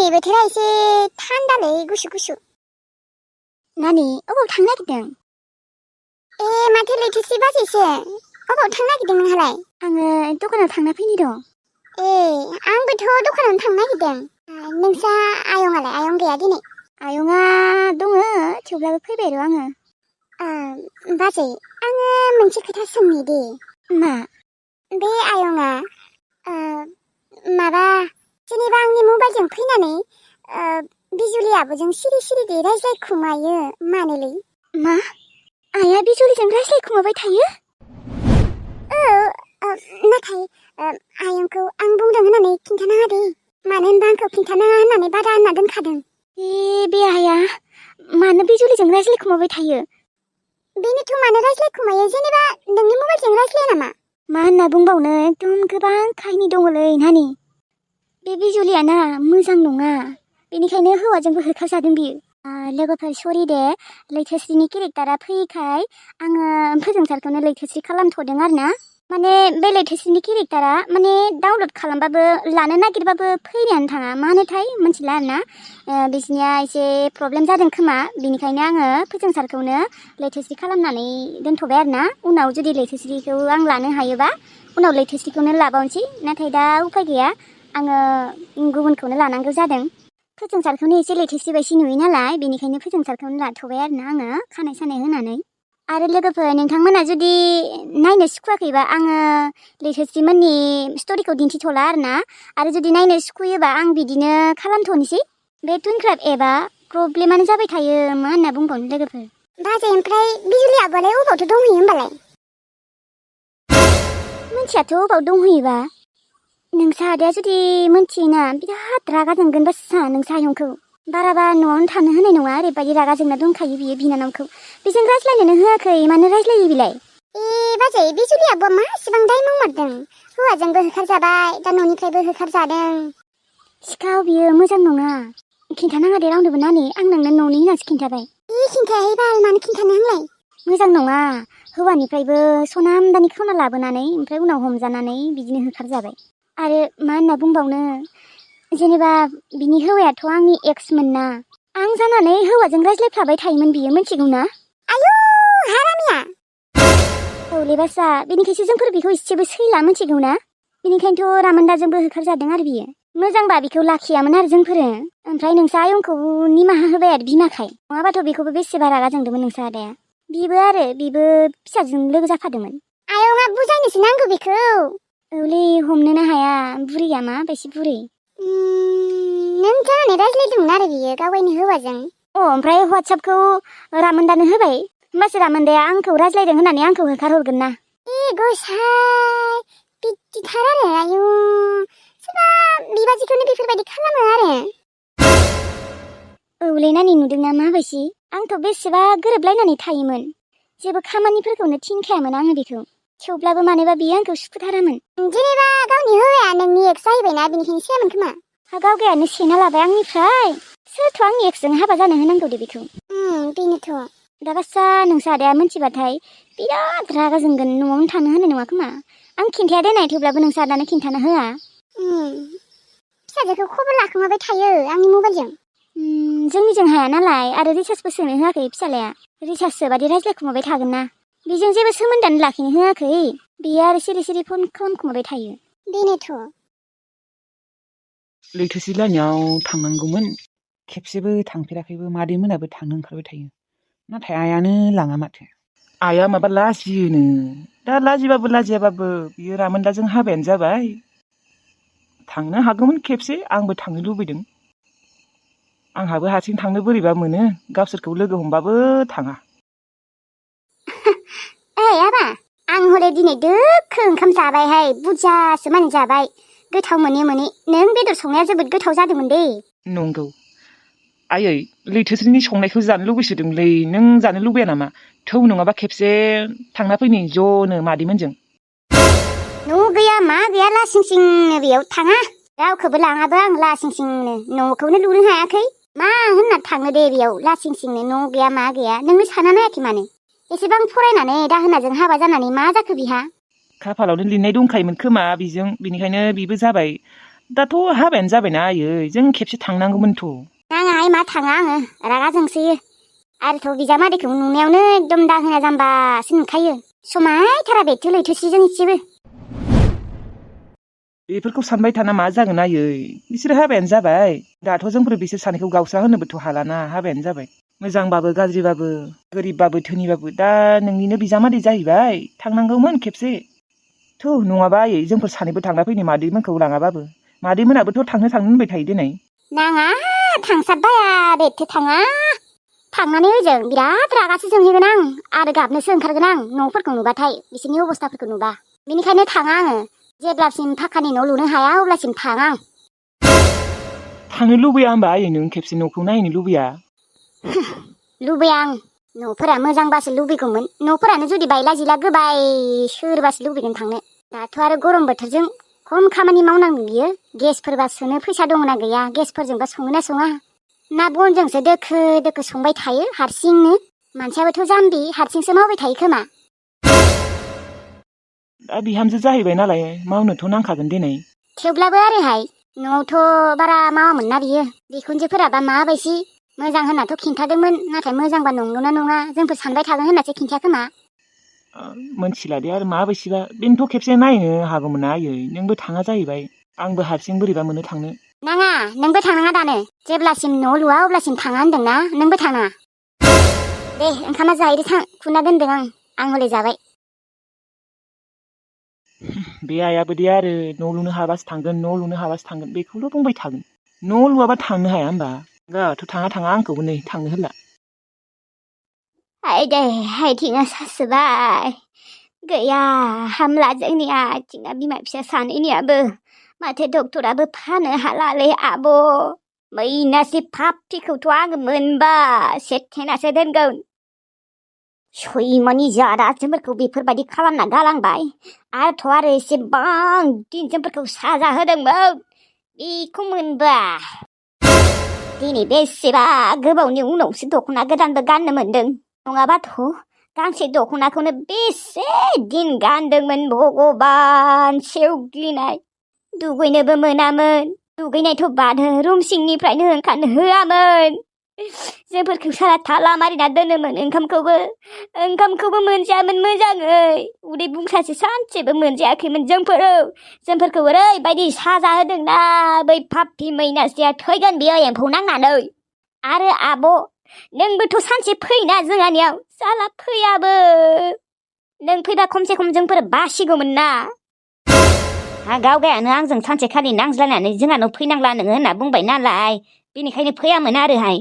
दिनै बोथोरा एसे थान्दालै गुसु नानि अबाव थांनो नागिरदों? माथो लैथोसि बाजैसो अबाव थांनो नागिरदों नोंहालाय? आङो दखानाव थांना फैनि र'। आंबोथ' दखानावनो थांनो नागिरदों। नोंसा आयंआलाय आयं गैया दिनै? आयंआ दङ थेवब्लाबो फैबाय र' आङो। बाजै आङो मोनसे खोथा सोंनि दे। मा? बे आयंआ माबा जेनेबा आंनि मबाइलजों फैनानै बिजुलि आब'जों सिरि सिरि दे रायज्लायखुमायो मानोलै? मा? आइया बिजुलिजों रायज्लायखुमाबाय थायो? नाथाय आयंखौ आं बुंदों होननानै खिन्थानाङा दे। मानो होनबा आंखौ खिन्थानाङा होननानै बादा होनना दोनखादों। बे आइया मानो बिजुलिजों रायज्लायखुमाबाय थायो? बेनोथ' मानो रायज्लायखुमायो जेनेबा नोंनि मबाइलजों रायज्लाया नामा? मा होनना बुंबावनो एकदम गोबां काहिनि दङलै नानि। बे बिजुलिया ना मोजां नङा, बेनिखायनो हौवाजोंबो होखारजादों बियो। लोगोफोर सरि दे, लैथोस्रिनि केरेक्टारा फैयैखाय आङो फोजोंसारखौनो लैथोस्रि खालामथ'दों आरो ना। माने बे लैथोस्रिनि केरेक्टारा माने डाउनलड खालामबाबो लानो नागिरबाबो फैनायानो थाङा मानोथाय मिथिला आरो ना। बिसनिया एसे प्रब्लेम जादों खोमा, बेनिखायनो आङो फोजोंसारखौनो लैथोस्रि खालामनानै दोनथ'बाय आरो ना। उनाव जुदि लैथोस्रिखौ आं लानो हायोबा उनाव लैथोस्रिखौनो लाबावनोसै, नाथाय दा उफाय गैया आङो गुबुनखौनो लानांगौ जादों। फोजोंसारखौनो एसे लैथोस्रि बायदि नुयो नालाय, बेनिखायनो फोजोंसारखौनो लाथ'बाय आरो ना आङो खानाय सानाय होनानै। आरो लोगोफोर नोंथांमोना जुदि नायनो सुखुवाखैबा आङो लैथोस्रिमोननि स्ट'रिखौ दिन्थिथ'ला आरो ना। आरो जुदि नायनो सुखुयोबा आं बिदिनो खालामथ'नोसै। बे टुइनक्राफ्ट एपआ प्रब्लेमानो जाबाय थायो, मा होनना बुंबावनो लोगोफोर। बाजै ओमफ्राय बिजुलि आब'आलाय अबावथो दंहैयो होमबालाय? मिथियाथ' अबाव दंहैयोबा। नोंसा आदाया जुदि मिथियोना बिराद रागा जोंगोन बासा नोंसा आयंखौ। बाराबा न'आवनो थानो होनाय नङा, ओरैबायदि रागा जोंना दंखायो बियो बिनानावखौ। बेजों रायज्लायनोनो होआखै, मानो रायज्लायो बिलाय? बाजै बिजुलि आब'आ मा इसिबां दाय मावमारदों? हौवाजोंबो होखारजाबाय, दा न'निफ्रायबो होखारजादों। सिखाव बियो मोजां नङा। खिन्थानाङा दे रावनोबो नानि, आं नोंनो न'नि होननासो खिन्थाबाय। खिन्थायाखै बाल, मानो खिन्थानो आंलाय? मोजां नङा, हौवानिफ्रायबो सनामदानि खावना लाबोनानै ओमफ्राय उनाव हमजानानै बिदिनो होखारजाबाय। आरो मा होनना बुंबावनो, जेनेबा बिनि हौवायाथ' आंनि एक्समोन ना। आं जानानै हौवाजों रायज्लायफ्लाबाय थायोमोन बियो, मिथिगौ ना? आयु हारामिया। औले बासा, बेनिखायसो जोंफोर बेखौ इसेबो सैला, मिथिगौ ना? बेनिखायनोथ' रामोनदाजोंबो होखारजादों आरो बियो। मोजांबा बेखौ लाखियामोन आरो जोंफोरो। ओमफ्राय नोंसा आयंखौ निमाहा होबाय आरो बिमाखाय, नङाबाथ' बेखौबो बेसेबा रागा जोंदोंमोन नोंसा आदाया। बिबो फिसाजों लोगो जाफादोंमोन। आयंआ बुजायनोसो नांगौ बेखौ। औलै हमनोनो हाया, बुरैया माबायदि बुरै। नों जानानै रायज्लायदोंमोन आरो बियो गावगायनि हौवाजों। ओमफ्राय वाट्सएपखौ रामोनदानो होबाय, होमबासो रामोनदाया आंखौ रायज्लायदों होननानै आंखौ होखारहरगोन ना। गसाय बिदिथार आरो आयु, सोरबा बिबादिखौनो बेफोरबायदि खालामो आरो। औलै नानि नुदोंना माबायदि? आंथ' बेसेबा गोरोबलायनानै थायोमोन, जेबो खामानिफोरखौनो थिनखायामोन आङो बेखौ। थेवब्लाबो मानोबा बियो आंखौ सुखुथारामोन। जेनेबा गावनि हौवाया नोंनि एक्स जाहैबायना, बेनिखायनो सेयामोन खोमा। गावगायानो सेना लाबाय आंनिफ्राय। सोरथ' आंनि एक्सजों हाबा जानो होनांगौ दे बेखौ। बेनोथ'। दा बासा नोंसा आदाया मिथिबाथाय बिराद रागा जोंगोन, न'आवनो थानो होनाय नङा खोमा। आं खिन्थाया देनाय, थेवब्लाबो नोंसा आदानो खिन्थाना होआ। फिसाजोखौ खबर लाखुमाबाय थायो आंनि मबाइलजों। जोंनिजों हाया नालाय, आरो रिसार्जबो सोनो होआखै फिसालाया। रिसार्ज सोबादि रायज्लायखुमाबाय थागोन ना। बेजों जेबो सोमोन्दोआनो लाखिनो होआखै, बियो आरो सिरि सिरि फन खालामखुमाबाय थायो। बेनोथ'। लैथोसि लाइनायाव थांनांगौमोन, खेबसेबो थांफेराखैबो, मादै मोनाबो थांनो ओंखारबाय थायो। नाथाय आइयानो लाङा माथो। आइया माबा लाजियोनो। दा लाजिबाबो लाजियाबाबो बियो रामोनदाजों हाबायानो जाबाय। थांनो हागौमोन खेबसे, आंबो थांनो लुबैदों। आंहाबो हारसिं थांनो बोरैबा मोनो, गावसोरखौ लोगो हमबाबो थाङा। आबा, आं हले दिनै दोखो ओंखाम जाबायहाय, बुरजासो मानि जाबाय। गोथाव मोनै नों बेदर संनाया जोबोद गोथाव जादोंमोन दे। नंगौ आयै, लैथोस्रिनि संनायखौ जानो लुबैसोदोंलै, नों जानो लुबैया नामा? थौ नङाबा खेबसे थांना फैनि ज'नो मादैमोनजों। न' गैया मा गैया लासिं सिंनो बेयाव थाङा, रावखौबो लाङाबो आं लासिं सिंनो, न'खौनो लुनो हायाखै। मा होनना थांनो दे बेयाव लासिं सिंनो, न' गैया मा गैया, नोंनो साना नायाखै मानो? एसेबां फरायनानै दाहोनाजों हाबा जानानै मा जाखो बिहा? खाफालावनो लिरनाय दंखायोमोन खोमा बिजों, बिनिखायनो बिबो जाबाय। दाथ' हाबायानो जाबायना आयै जों खेबसे थांनांगौमोनथ'। नाङाहाय मा थाङा आङो रागा जोंसोयो आरोथ' बिजामादैखौ नुनायावनो एकदम दाहोना जाम्बासो नुखायो समायथारा बेथो लैथोस्रिजों इसेबो। बेफोरखौ सानबाय थाना मा जागोन आयै बिसोर हाबायानो जाबाय दाथ' जोंफोर बिसोर सानैखौ गावस्रा होनोबोथ' हालाना हाबायानो जाबाय मोजांबाबो गाज्रिबाबो गोरिबबाबो धोनिबाबो दा नोंनिनो बिजामादै जाहैबाय थांनांगौमोन खेबसे थ' नङाबा आयै जोंफोर सानैबो थांना फैनो मादैमोनखौ लाङाबाबो मादैमोनाबोथ' थांनो होनबाय थायो दिनै। नाङा थांसाबबाया बेथो थाङा थांनानै ओजों बिराद रागासो जोंहैगोन आं आरो गाबनोसो ओंखारगोन आं न'फोरखौ नुबाथाय बिसोरनि अबस्थाफोरखौ नुबा बेनिखायनो थाङा आङो जेब्लासिम फाखानि न' लुनो हाया अब्लासिम थाङा आं। थांनो लुबैया होमबा आयै नों खेबसे न'खौ नायनो लुबैया? लुबैया आं न'फोरा मोजांबासो लुबैगौमोन न'फोरानो जुदि बायला जिला गोबाय सोरबासो लुबैगोन थांनो दाथ' आरो गरम बोथोरजों खम खामानि मावनांगौ बियो गेसफोरबा सोनो फैसा दङना गैया गेसफोरजोंबा सङोना सङा ना बनजोंसो दोखो दोखो संबाय थायो हारसिंनो मानसियाबोथ' जाम्बि हारसिंसो मावबाय थायो खोमा। दा बिहामजो जाहैबाय नालाय मावनोथ' नांखागोन दिनै। थेवब्लाबो आरोहाय न'आवथ' बारा मावामोन ना बियो बिखुनजोफोराबा माबायसि मोजां होननाथ' खिन्थादोंमोन नाथाय मोजांबा नंगौना नङा जोंफोर सानबाय थागोन होननासो खिन्थाया खोमा। मोनथिला दे आरो माबायसिबा बेनोथ' खेबसे नायनो हागौमोन ना आयै नोंबो थाङा जाहैबाय आंबो हारसिं बोरैबा मोनो थांनो। नाङा नोंबो थांनाङा दानो जेब्लासिम न' लुवा अब्लासिम थाङा होनदोंना नोंबो थाङा। दे ओंखामा जाहैदो थां खुना दोनदों आं हले जाबाय। बे आइयाबो दे आरो न' लुनो हाबासो थांगोन न' लुनो हाबासो थांगोन बेखौल' बुंबाय थागोन न' लुवाबा थांनो हाया होमबा गाथ' थाङा आंखौबो नै थांनो होला। हायदे आथिङा सासोबाय गैया हामला जोंनि आथिङा बिमा फिसा सानैनियाबो माथो डक्टराबो फानो हालालै आब' मैनासे फाफ्लिखौथ' आङो मोनबा सेथेनासो दोनगोन सैमानि जादा जोंफोरखौ बेफोरबायदि खालामना गालांबाय आरो एसेबां दिन जोंफोरखौ साजा होदोंमोन बेखौ मोनबा दिनै बेसेबा गोबावनि उनावसो दख'ना गोदानबो गाननो मोनदों नङाबाथ' गांसे दख'नाखौनो बेसे दिन गानदोंमोन भगबान सेवग्लिनाय दुगैनोबो मोनामोन दुगैनायथ' बादो रुम सिंनिफ्रायनो ओंखारनो होआमोन जोंफोरखौ सारा थाला मारिना दोनोमोन ओंखामखौबो मोनजायामोन मोजाङै उदै बुंसासे सानसेबो मोनजायाखैमोन जोंफोरखौ ओरैबायदि साजा होदोंना बै फाफ्लि मैनासेया थैगोन बियो एम्फौ नांनानै आरो आब' नोंबोथ' सानसे फैना जोंहानियाव साला फैयाबो नों फैबा खमसे खम जोंफोर बासिगौमोन ना गावगायानो आंजों सानसेखालि नांज्लायनानै जोंहानाव फैनांला नोङो होनना बुंबाय नालाय बेनिखायनो फैयामोन आरोहाय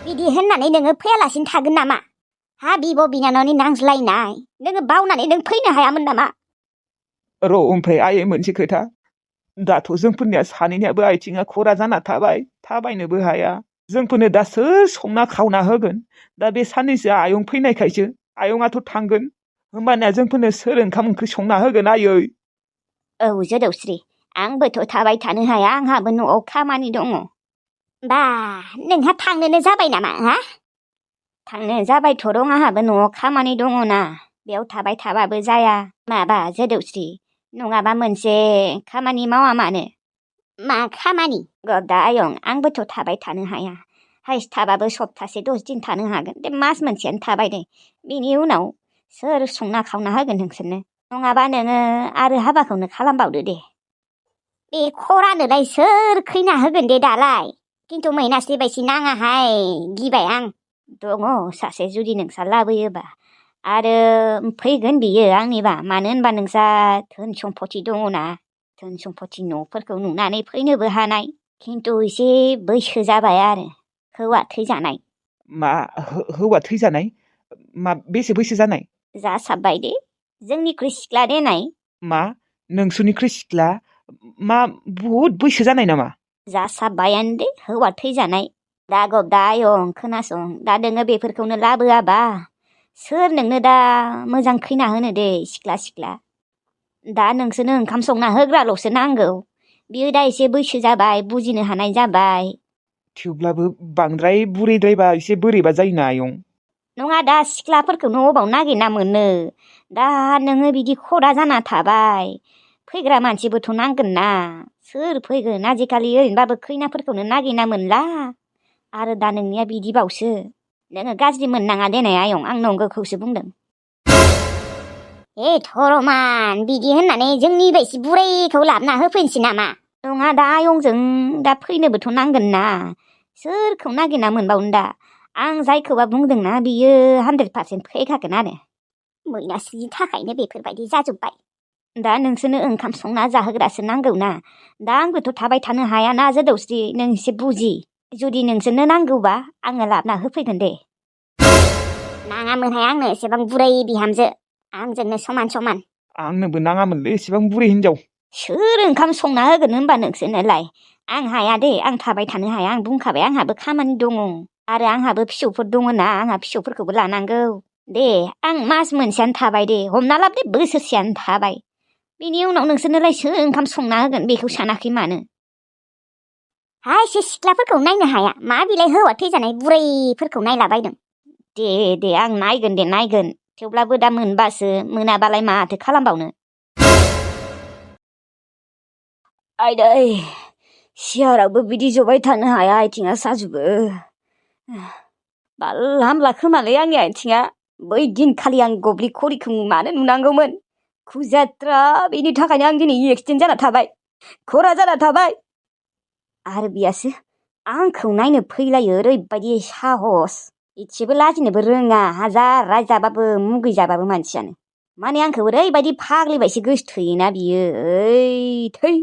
बिदि होननानै नोङो फैयालासिनो थागोन नामा हा बिब' बिनानावनि नांज्लायनाय नोङो बावनानै नों फैनो हायामोन नामा? र' ओमफ्राय आयै मोनसे खोथा दाथ' जोंफोरनिया सानैनियाबो आथिङा खरा जाना थाबाय थाबायनोबो हाया जोंफोरनो दा सोर संना खावना होगोन दा बे साननैसो आयं फैनायखायसो आयंआथ' थांगोन होमबानिया जोंफोरनो सोर ओंखाम ओंख्रि संना होगोन आयै? औ जोदौस्रि आंबोथ' थाबाय थानो हाया आंहाबो न'आव खामानि दङ बा नोंहा थांनोनो जाबाय नामा हा? थांनो जाबायथ' दं आंहाबो न'आव खामानि दङ ना बेयाव थाबाय थाबाबो जाया माबा जोदौस्रि नङाबा मोनसे खामानि मावा मानो? मा खामानि? गदा आयं आंबोथ' थाबाय थानो हाया हाइस थाबाबो सप्तासे 10 दिन थानो हागोन दे मास मोनसेयानो थाबाय दे बिनि उनाव सोर संना खावना होगोन नोंसोरनो नङाबा नोङो आरो हाबाखौनो खालामबावदो दे बे खरानोलाय सोर खैना होगोन दे दालाय खिन्थु मैनास्रि बायसि नाङाहाय गिबाय आं दङ सासे जुदि नोंसा लाबोयोबा आरो फैगोन बियो आंनिबा मानो होनबा नोंसा धोन सम्पति दङ ना धोन सम्पति न'फोरखौ नुनानै फैनोबो हानाय खिन्थु एसे बैसो जाबाय आरो हौवा थैजानाय। मा हौवा थैजानाय? मा बेसे बैसो जानाय? जासाबबाय दे जोंनिख्रुइ सिख्ला देनाय। मा नोंसोरनिख्रुइ सिख्ला? मा बहुद बैसो जानाय नामा? जासाबबायानो दे हौवा थैजानाय दा गदा आयं खोनासं दा नोङो बेफोरखौनो लाबोआबा सोर नोंनो दा मोजां खैना होनो दे सिख्ला दा नोंसोरनो ओंखाम संना होग्राल'सो नांगौ बियो दा एसे बैसो जाबाय बुजिनो हानाय जाबाय। थेवब्लाबो बांद्राय बुरैद्रायबा एसे बोरैबा जायोना आयं। नङा दा सिख्लाफोरखौनो अबाव नागिरना मोनो दा नोङो बिदि खरा जाना थाबाय फैग्रा मानसिबोथ' नांगोन ना सोर फैगोन आजिखालि ओरैनोबाबो खैनाफोरखौनो नागिरना मोनला आरो दा नोंनिया बिदिबावसो नोङो गाज्रि मोननाङा देनाय आयं आं नंगौखौसो बुंदों थरमान बिदि होननानै जोंनि बायसि बुरैखौ लाबोना होफैनोसै नामा नङा दा आयंजों दा फैनोबोथ' नांगोन ना सोरखौ नागिरना मोनबावनो दा आं जायखौबा बुंदोंना बियो 100% फैखागोन आरो मैनास्रिनि थाखायनो बेफोरबायदि जाजोब्बाय दा नोंसोरनो ओंखाम संना जाहोग्रासो नांगौ ना दा आंबोथ' थाबाय थानो हायाना जोदौस्रि नों एसे बुजि जुदि नोंसोरनो नांगौबा आङो लाबोना होफैगोन दे नाङामोनहाय आंनो एसेबां बुरै बिहामजो आंजोंनो समान समान आंनोबो नाङामोनलै एसेबां बुरै हिनजाव सोर ओंखाम संना होगोन होनबा नोंसोरनोलाय आं हाया दे आं थाबाय थानो हाया आं बुंखाबाय आंहाबो खामानि दङ आरो आंहाबो फिसौफोर दङ ना आंहा फिसौफोरखौबो लानांगौ दे आं मास मोनसेयानो थाबाय दे हमना लाब दे बोसोरसेयानो थाबाय बेनि उनाव नोंसोरनोलाय सोर ओंखाम संना होगोन बेखौ सानाखै मानो एसे सिख्लाफोरखौ नायनो हाया मा बिलाइ हौवा थैजानाय बुरैफोरखौ नायलाबायदों दे आं नायगोन थेवब्लाबो दा मोनबासो मोनाबालाय माथो खालामबावनो आयदै सियारावबो बिदि जबाय थानो हाया आथिङा साजोबो बाल हामला खोमालै आंनि आथिङा बै दिनखालि आं गब्लि खरिखौ मानो नुनांगौमोन खुजात्रा बेनि थाखायनो आं दिनै एक्सिडेन्ट जाना थाबाय खरा जाना थाबाय आरो बियासो आंखौ नायनो फैलायो ओरैबायदि साहस इसेबो लाजिनोबो रोङा हाजार रायजाबाबो मुगैजाबाबो मानसियानो माने आंखौ ओरैबायदि फाग्लिबायसो गोसोथोयोना बियो थै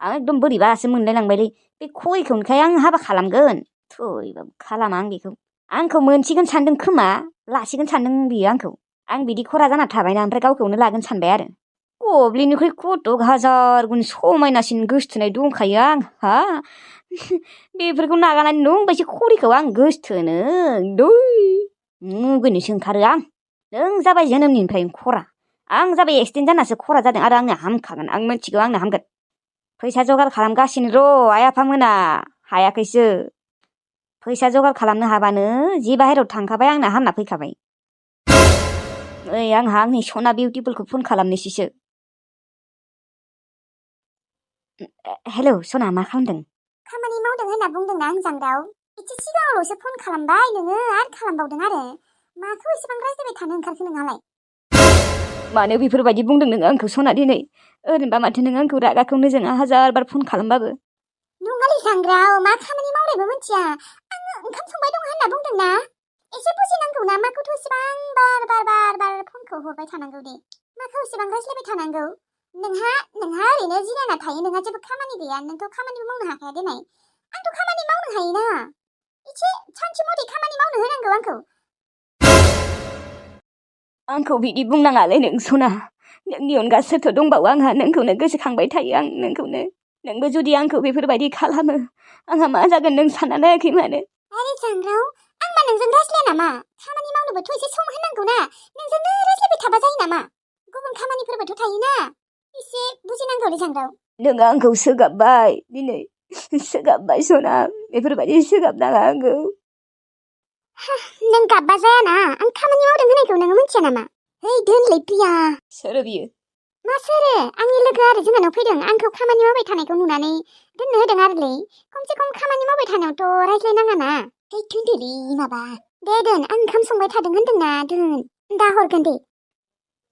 आं एकदम बोरैबासो मोनलाय लांबायलै बे खरिखौनोखाय आं हाबा खालामगोन थैबाबो खालामा आं बेखौ आंखौ मोनसिगोन सानदों खोमा लासिगोन सानदों बियो आंखौ आं बिदि खरा जाना थाबायना ओमफ्राय गावखौनो लागोन सानबाय आरो गब्लिनिख्रुइ कत' हाजार गुन समायनासिन गोसोथोनाय दंखायो आंहा बेफोरखौ नागारनानै नोंबायसि खरिखौ आं गोसोथोनो मुगैनोसो ओंखारो आं नों जाबाय जोनोमनिफ्रायनो खरा आं जाबाय एक्सिडेन्ट जानासो खरा जादों आरो आंनो हामखागोन आं मिथिगौ आंनो हामगोन फैसा जगार खालामगासिनो आइ आफामोना हायाखैसो फैसा जगार खालामनो हाबानो जि बाहेरायाव थांखाबाय आंना हामना फैखाबाय ओइ आंहा आंनि सना बिउटिफुलखौ फन खालामनोसैसो हेलौ सना मा खालामदों खामानि मावदों होनना बुंदोंना आं जांगाव एसे सिगाङावल'सो फन खालामबाय नोङो आरो खालामबावदों आरो माखौ एसेबां रायज्लायबाय थानो ओंखारखो नोंहालाय मानो बेफोरबायदि बुंदों नोङो आंखौ सना दिनै ओरैनोबा माथो नों आंखौ रागाखौनो जोङा हाजार बार फन खालामबाबो नङालै जांग्राव मा खामानि मावनायबो मिथिया आङो ओंखाम संबाय दं होनना बुंदोंना एसे बुजिनांगौ ना माखौथ' एसेबां बार फनखौ हरबाय थानांगौ दे माखौ एसेबां रायज्लायबाय थानांगौ नोंहा ओरैनो जिरायना थायो नोंहा जेबो खामानि गैया नोंथ' खामानिबो मावनो हाखाया देनाय आंथ' खामानि मावनो हायोना एसे सानसे मथे खामानि मावनो होनांगौ आंखौ बिदि बुंनाङालै नों सना नोंनि अनगा सोरथ' दंबावो आंहा नोंखौनो गोसोखांबाय थायो आं नोंबो जुदि आंखौ बेफोरबायदि खालामो आंहा मा जागोन नों सानना नायाखै मानो आरे जांग्राव आंबा नोंजों रायज्लाया नामा खामानि मावनोबोथ' एसे सम होनांगौ ना नोंजोंनो रायज्लायबाय थाबा जायो नामा गुबुन खामानिफोरबोथ' थायोना एसे बुजिनांगौलै जांग्राव नों आंखौ सोगाबबाय दिनै सोगाबबाय सना बेफोरबायदि सोगाबनाङा आंखौ नों गाबबा जायाना आं खामानि मावदों होनायखौ नोङो मिथिया नामा है दोनलै प्रिया सोरो बियो मा सोरो आंनि लोगो आरो जोंहानाव फैदों आंखौ खामानि मावबाय थानायखौ नुनानै दोननो होदों आरोलै खमसे खम खामानि मावबाय थानायावथ' रायज्लायनाङाना है दोनदोलै माबा दे दोन आं ओंखाम संबाय थादों होनदोंना दोन दा हरगोन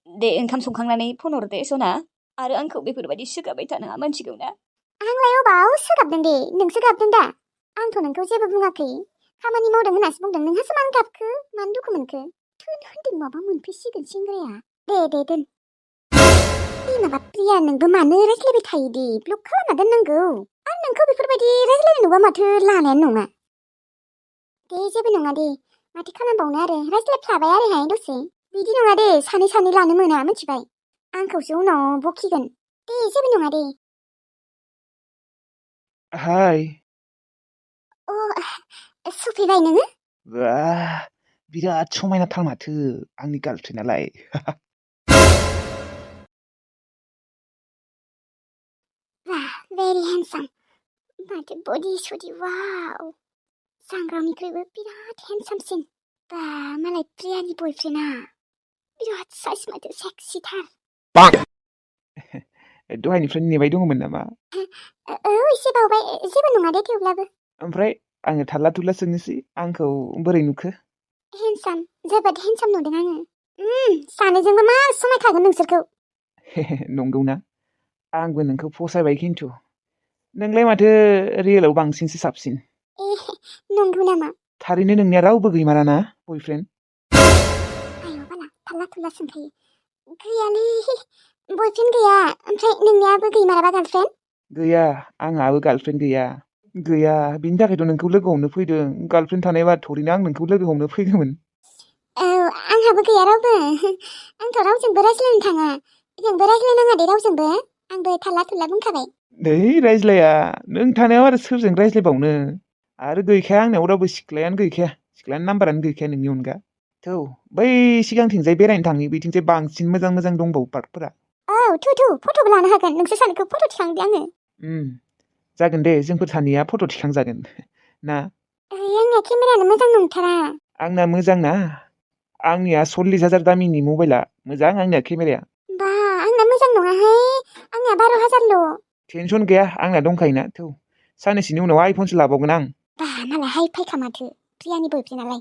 दे ओंखाम संखांनानै फन हर दे सना आरो आंखौ बेफोरबायदि सोगाबबाय थानाङा मिथिगौ ना आंलाय अबाव सोगाबदों दे नोंसो गाबदों दा आंथ' नोंखौ जेबो बुङाखै खामानि मावदों होननासो बुंदों नोंहासो मानो गाबखो मानो दुखु मोनखो थोन होनदों माबा मोनफैसिगोन सेंग्राया दे दोन माबा प्रिया नोंबो मानो रायज्लायबाय थायो दे ब्लक खालामना दोननांगौ आरो नोंखौ बेफोरबायदि रायज्लायनो नुबा माथो लानायानो नङा दे जेबो नङा दे माथो खालामबावनो आरो रायज्लायफ्लाबाय आरोहाय दसे बिदि नङा दे सानै लानो मोना मिथिबाय आंखौसो उनाव बखिगोन दे जेबो नङा दे हाय सफैबाय नोङो बिराद समायनाथार माथो आंनि गार्लफ्रेन्डआलाय very handsome माथो बडि सडि वाव सांग्रावनिख्रुइबो बिराद हेन्डसामसिन बा मालाय प्रियानि बयफ्रेन्डआ बिराद साइज माथो सेक्सिथार दहायनिफ्राय नेबाय दङमोन नामा? एसे बावबाय जेबो नङा दे थेवब्लाबो। ओमफ्राय आङो थाल्ला थुल्ला सोंनोसै आंखौ बोरै नुखो? हेन्डसाम जोबोद हेन्डसाम नुदों आङो। सानैजोंबो मा समायखागोन नोंसोरखौ। नंगौना? आंबो नोंखौ फसायबाय खिन्थु नोंलाय माथो रियेलाव बांसिनसो साबसिन। नंगौ नामा? थारैनो नोंनिया रावबो गैमारा ना बयफ्रेन्ड? आयौ बाला थाल्ला थुल्ला सोंखायो। गैयालै बयफ्रेन्ड गैया। ओमफ्राय नोंनियाबो गैमाराबा गार्लफ्रेन्ड? गैया आंहाबो गार्लफ्रेन्ड गैया। गैया बिनि थाखायथ' नोंखौ लोगो हमनो फैदों। गार्लफ्रेन्ड थानायबा थोरैनो आं नोंखौ लोगो हमनो फैगौमोन। औ आंहाबो गैया रावबो। आंथ' रावजोंबो रायज्लायनो थाङा। जोंबो रायज्लायनाङा दे रावजोंबो। आंबो थाल्ला थुल्ला बुंखाबाय। नै रायज्लाया नों थानायाव आरो सोरजों रायज्लायबावनो। आरो गैखाया आंनाव रावबो सिख्लायानो गैखाया। सिख्लानि नाम्बारानो गैखाया नोंनि अनगा। थौ बै सिगांथिंजाय बेरायनो थाङो बिथिंजाय बांसिन मोजां मोजां दंबावो पार्कफोरा। औ थु फट'बो लानो हागोन। नोंसोर सानैखौ फट' थिखांदो आङो। जागोन दे जोंफोर सानैया फट' थिखांजागोन ना? आंनिया केमेरायानो मोजां नंथारा। आंना मोजां ना? आंनिया 40,000 दामिनि मबाइला मोजां आंनिया केमेराया। बा आंना मोजां नङाहाय। आंनिया 12,000ल'। टेनसन गैया आंना दंखायोना। थौ साननैसोनि उनाव आइफनसो लाबावगोन आं। बा मालाय हाइ फाइखा माथो प्रियानि बयफ्रेन्डआलाय।